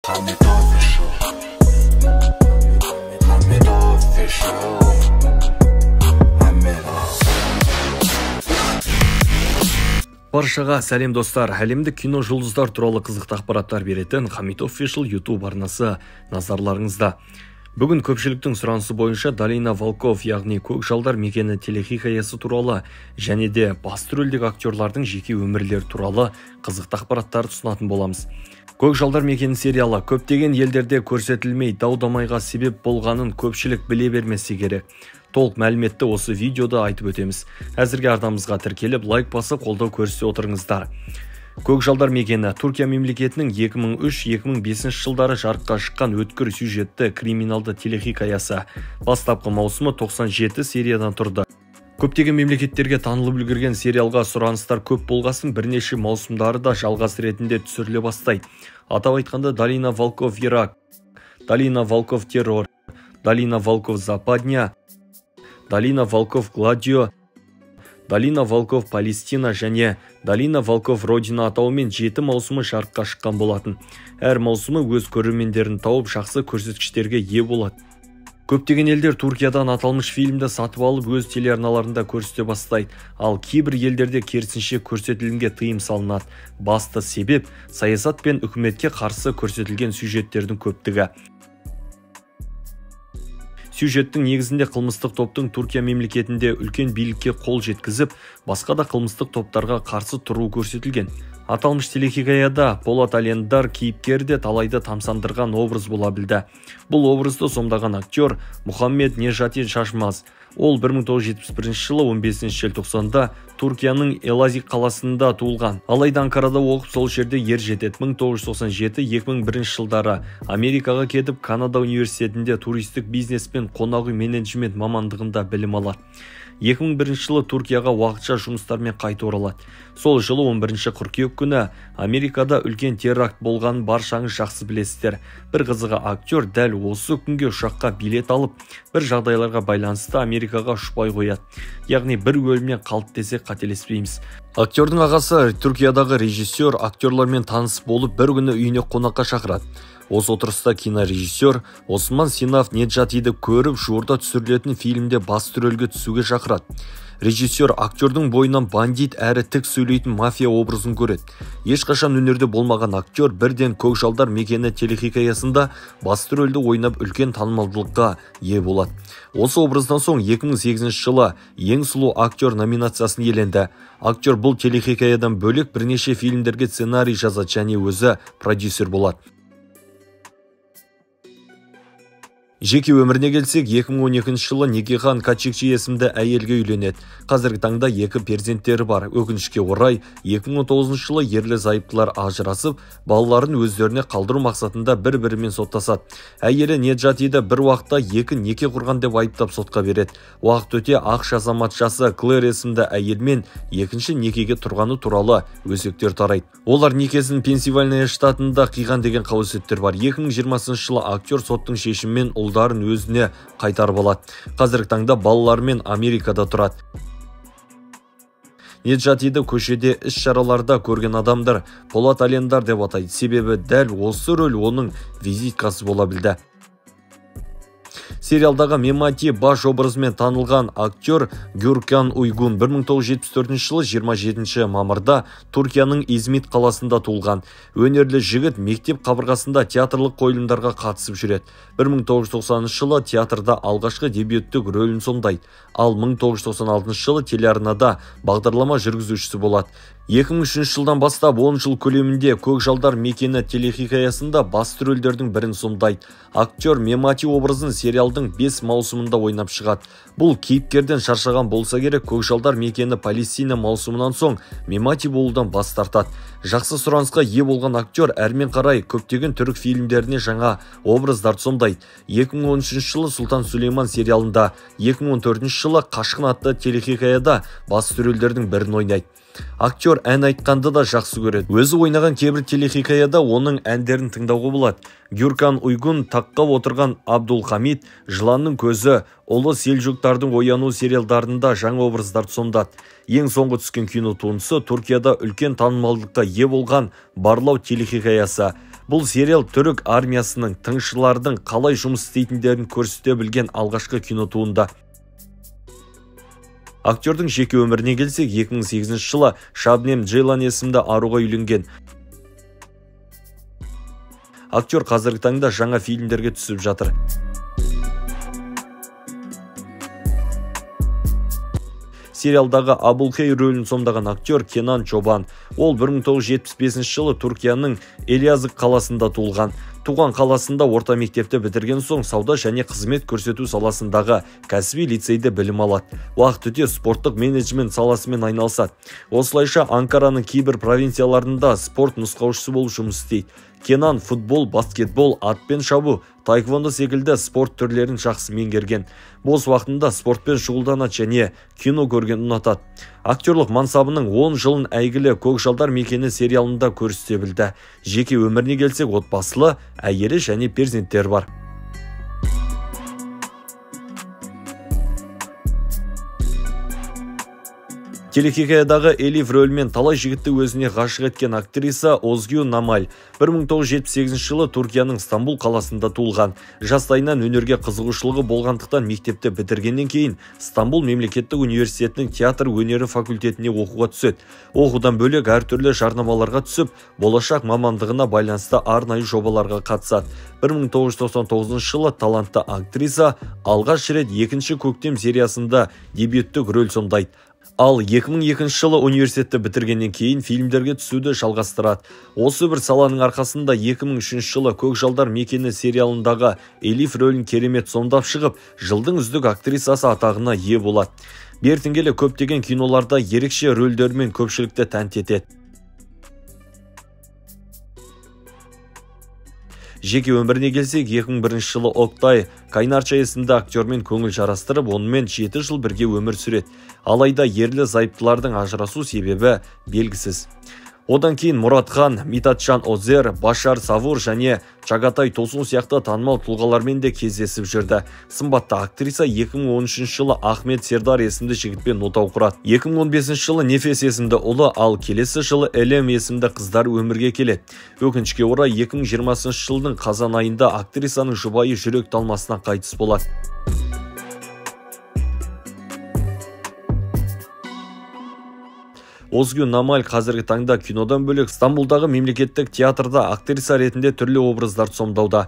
Hamit Official. Hamit Official. Hamit. Баршаға сәлем, достар! Әлемдік кино жұлдыздар туралы қызықты ақпараттар беретін Hamit Official YouTube арнасы назарларыңызда. Бүгін көпшіліктің сұранысы бойынша Долина Волков, яғни Көк жалдар мекені телехикаясы туралы және де басты рөлдегі актерлардың жеке өмірлері туралы қызықты ақпараттарды ұсынатын боламыз. Көк жалдар мекені сериалы көптеген елдерде көрсетілмей дау-дамайға себеп болғанын көпшілік біле бермесе керек. Толық мәліметті осы видеода айтып өтеміз. Әзірге арнамызға тіркеліп, лайк басып, қолдау көрсете отырыңыздар. Көк жалдар мекені Түркия мемлекетінің 2003-2005 жылдары жарыққа шыққан өткір сюжетті криминалды телехикаясы. Бастапқы маусымы 97 сериядан тұрды. Көптеген мемлекеттерге танылып үлгерген сериалға сұраныстар көп болғасын, бірнеше маусымдары да жалғас ретінде түсіріле бастайды. Атап айтқанда, Долина Волков Ирак, Долина Волков Террор, Долина Волков Западня, Долина Волков Гладио, Долина Волков Палестина және Долина Волков Родина атауымен 7 маусымы жарыққа шыққан болатын. Әр маусымы өз көрермендерін тауып, жақсы көрсеткіштерге ие болады. Көптеген елдер Түркиядан аталмыш фильмді сатып алып, өз телеарналарында көрсете бастайды. Ал кейбір елдерде керісінше көрсетілімге тыйым салынады. Басты себеп саясат пен үкіметке қарсы көрсетілген сюжеттердің көптігі. Сюжеттің негізінде қылмыстық топтың Түркия мемлекетінде үлкен билікке қол жеткізіп, басқа да қылмыстық топтарға қарсы тұру көрсетілген. Аталмыш телехикаяда Полат Алемдар кейіпкері де талайды тамсандырған образ бола білді. Бұл образды сомдаған актер Мұхаммед Нежати Шашмаз. Ол 1971 жылы 15 желтоқсанда Түркияның Элазиг қаласында туылған. Алайда Анкарада оқып, сол жерде ер жетеді. 1997-2001 жылдары Америкаға кетіп, Канада университетінде туристік бизнес пен қонақ үй менеджмент мамандығында білім алады. 2001 жылы Түркияға уақытша жұмыстармен қайта оралады. Сол жылы 11 қыркүйек күні Америкада үлкен теракт болғанын баршаңыз жақсы білесіздер. Бір қызығы, актер дәл осы күнге ұшаққа билет алып, бір жағдайларға байланысты Америкаға ұшпай қояды. Яғни бір өлімнен қалды десек қателеспейміз. Актердің ағасы Түркиядағы режиссер актерлармен таныс болып, бір күні үйіне қонаққа шақырады. Осы отырыста кинорежиссер Осман Синав Неджатиді көріп, жуырда түсірілетін фильмде басты рөлге түсуге шақырады. Режиссер актердің бойынан бандит әрі тік сөйлейтін мафия образын көреді. Ешқашан өнерде болмаған актер бірден Көк жалдар мекені телехикаясында басты рөлді ойнап, үлкен танымалдылыққа ие болады. Осы образдан соң 2008 жылы ең сұлу актер номинациясын иеленді. Актер бұл телехикаядан бөлек бірнеше фильмдерге сценарий жазады және өзі продюсер болады. Жеке өміріне келсек, 2012 жылы Некехан Качикчи есімді әйелге үйленеді. Қазіргі таңда екі перзенттері бар. Өкінішке орай, 2019 жылы ерлі зайыптылар ажырасып, балаларын өздеріне қалдыру мақсатында бір-бірімен соттасады. Әйелі Неджатиді бір уақытта екі неке құрған деп айыптап сотқа береді. Уақыт өте ақш азаматшасы Клэр есімді әйелмен екінші некеге тұрғаны туралы өсектер тарайды. Олар некесін Пенсильвания штатында қиған деген қауесеттер бар. 2020 жылы актер соттың шешімімен ұлдарын өзіне қайтарып алады. Қазіргі таңда балаларымен Америкада тұрады. Неджатиді көшеде іс-шараларда көрген адамдар Полат Алемдар деп атайды. Себебі дәл осы рөл оның визиткасы бола білді. Сериалдағы Мемати баш образымен танылған актер Гюркан Уйгун 1974 жылы 27 мамырда Түркияның Измит қаласында туылған. Өнерлі жігіт мектеп қабырғасында театрлық қойылымдарға қатысып жүреді. 1990 жылы театрда алғашқы дебюттік рөлін сомдайды. Ал 1996 жылы телеарнада бағдарлама жүргізушісі болады. 2003 жылдан бастап 10 жыл көлемінде Көк жалдар мекені телехикаясында басты рөлдердің бірін сомдайды. Актер Мемати образын сериалдың 5 маусымында ойнап шығады. Бұл кейіпкерден шаршаған болса керек, Көк жалдар мекені Палестина маусымынан соң Мемати болудан бас тартады. Жақсы сұранысқа ие болған актер әрмен қарай көптеген түрік фильмдеріне жаңа образдарды сомдайды. 2013 жылы Сұлтан Сүлейман сериалында, 2014 жылы Қашқын атты телехикаяда басты рөлдердің бірін ойнайды. Актер ән айтқанды да жақсы көреді. Өзі ойнаған кейбір телехикаяда оның әндерін тыңдауға болады. Гюркан Уйгун таққа отырған Абдулхамид, Жыланның көзі, Ұлы Селжуктардың ояну сериалдарында жаңа образдарды сомдады. Ең соңғы түскен кино туындысы Түркияда үлкен танымалдылыққа ие болған Барлау телехикаясы. Бұл сериал түрік армиясының, тыңшылардың қалай жұмыс істейтіндерін көрсете білген алғашқы кинотуынды. Актердің жеке өміріне келсек, 2008 жылы Шабнем Джейлан есімді аруға үйленген. Актер қазіргі таңда жаңа фильмдерге түсіп жатыр. Сериалдағы Абулхей рөлін сомдаған актер Кенан Чобан. Ол 1975 жылы Түркияның Элязыг қаласында туылған. Туған қаласында орта мектепті бітірген соң сауда және қызмет көрсету саласындағы кәсіби лицейде білім алады. Уақыт өте спорттық менеджмент саласымен айналысады. Осылайша Анкараның кейбір провинцияларында спорт нұсқаушысы болып жұмыс істейді. Кенан футбол, баскетбол, атпен шабу, таэквондо секілді спорт түрлерін жақсы меңгерген. Бос уақытында спортпен шұғылданады және кино көргенді ұнатады. Актерлық мансабының 10 жылын әйгілі Көкжалдар мекені сериалында көрсете білді. Жеке өміріне келсек, отбасылы, әйелі және перзенттері бар. Телехикаядағы Элиф рөлімен талай жігітті өзіне ғашық еткен актриса Озгю Намаль 1978 жылы Түркияның Стамбул қаласында туылған. Жастайынан өнерге қызығушылығы болғандықтан мектепті бітіргеннен кейін Стамбул мемлекеттік университетінің театр өнері факультетіне оқуға түседі. Оқудан бөлек әртүрлі жарнамаларға түсіп, болашақ мамандығына байланысты арнайы жобаларға қатысады. 1999 жылы талантты актриса алғаш рет екінші көктем сериясында дебюттік рөл сомдайды. Ал 2002 жылы университетті бітіргеннен кейін фильмдерге түсуді жалғастырады. Осы бір саланың арқасында 2003 жылы Көкжалдар мекені сериалындағы Элиф рөлін керемет сомдап шығып, жылдың үздік актрисасы атағына ие болады. Бертін келе көптеген киноларда ерекше рөлдерімен көпшілікті тәнті етеді. Жеке өміріне келсек, 2001 жылы Октай Кайнарча есімді актермен көңіл жарастырып, онымен 7 жыл бірге өмір сүреді. Алайда ерлі зайыптылардың ажырасу себебі белгісіз. Одан кейін Мұратхан, Митатжан Озер, Башар Савур және Чагатай Тосун сияқты танымал тұлғалармен де кездесіп жүрді. Сымбатты актриса 2013 жылы Ахмет Сердар есімді жігітпен отау құрады. 2015 жылы Нефес есімді ұлы, ал келесі жылы Элем есімді қыздар өмірге келеді. Өкінішке орай 2020 жылдың қазан айында актрисаның жұбайы жүрек талмасынан қайтыс болады. Озгю Намаль қазіргі таңда кинодан бөлек Стамбулдағы мемлекеттік театрда актриса ретінде түрлі образдарды сомдауда.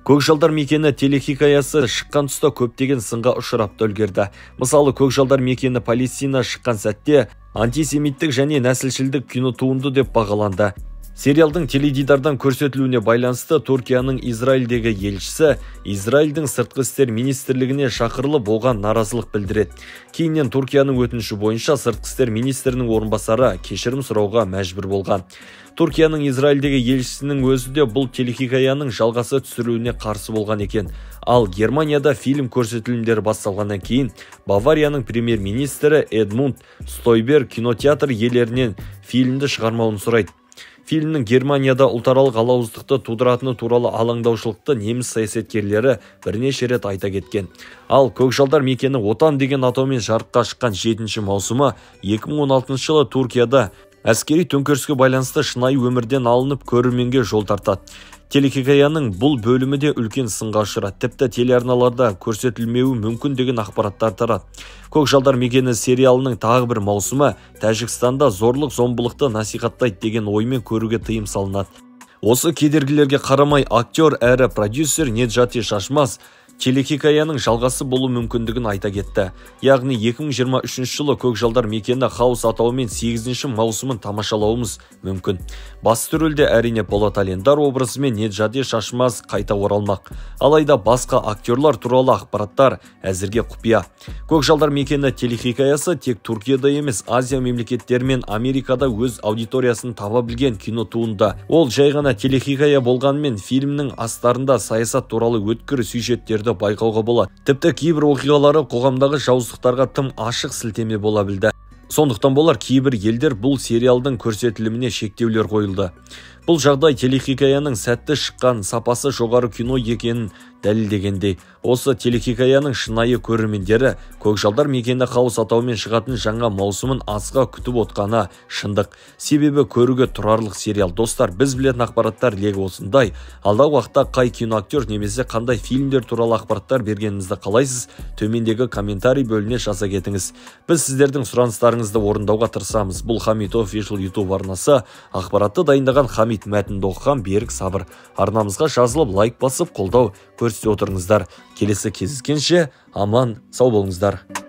Көкжалдар мекені телехикаясы шыққан тұста көптеген сынға ұшырап та үлгерді. Мысалы, Көкжалдар мекені Палестина шыққан сәтте антисемиттік және нәсілшілдік кинотуынды деп бағаланды. Сериалдың теледидардан көрсетілуіне байланысты Түркияның Израильдегі елшісі Израильдің сыртқы істер министрлігіне шақырылып, оған наразылық білдіреді. Кейіннен Түркияның өтініші бойынша сыртқы істер министрінің орынбасары кешірім сұрауға мәжбүр болған. Түркияның Израильдегі елшісінің өзі де бұл телехикаяның жалғасы түсірілуіне қарсы болған екен. Ал Германияда фильм көрсетілімдері басталғаннан кейін Баварияның премьер-министрі Эдмунд Стойбер кинотеатр иелерінен фильмді шығармауын сұрайды. Фильмнің Германияда ұлтаралық алауыздықты тудыратыны туралы алаңдаушылықты неміс саясаткерлері бірнеше рет айта кеткен. Ал Көкжалдар мекені Отан деген атаумен жарыққа шыққан 7-ші маусымы 2016 жылы Түркияда әскери төңкеріске байланысты шынайы өмірден алынып көрерменге жол тартады. Телехикаяның бұл бөлімі де үлкен сынға ұшырады. Тіпті телеарналарда көрсетілмеуі мүмкін деген ақпараттар тарады. Көкжалдар мекені сериалының тағы бір маусымы Тәжікстанда зорлық-зомбылықты насихаттайды деген оймен көруге тыйым салынады. Осы кедергілерге қарамай актер әрі продюсер Неджати Шашмаз телехикаяның жалғасы болу мүмкіндігін айта кетті. Яғни 2023 жылы Көкжалдар мекені Хаос атауымен 8-ші маусымын тамашалауымыз мүмкін. Басты рөлде әрине Полат Алендар образымен Неджати Шашмаз қайта оралмақ. Алайда басқа актерлар туралы ақпараттар әзірге құпия. Көкжалдар мекені телехикаясы тек Түркияда емес, Азия мемлекеттері мен Америкада өз аудиториясын таба білген кино туынды. Ол жай ғана телехикая болғанымен фильмнің астарында саясат туралы өткір сюжеттерді байқауға болады. Тіпті кейбір оқиғалары қоғамдағы жауыздықтарға тым ашық сілтеме бола білді. Сондықтан болар кейбір елдер бұл сериалдың көрсетіліміне шектеулер қойылды. Бұл жағдай телехикаяның сәтті шыққан, сапасы жоғары кино екенін дәлелдегендей. Осы телехикаяның шынайы көрермендері Көкжалдар мекені хаос атауымен шығатын жаңа маусымын асыға күтіп отқаны шындық. Себебі көруге тұрарлық сериал. Достар, біз білетін ақпараттар легі осындай. Алдағы уақытта қай киноактер немесе қандай фильмдер туралы ақпараттар бергенімізді қалайсыз, төмендегі комментарий бөліміне жаза кетіңіз. Біз сіздердің сұраныстарыңызды орындауға тырысамыз. Бұл Хамит Official YouTube арнасы. Ақпаратты дайындаған Хамит, мәтінді оқыған Берік Сабыр. Арнамызға жазылып, лайк басып, қолдау көрсете отырыңыздар. Келесі кездескенше аман сау болыңыздар.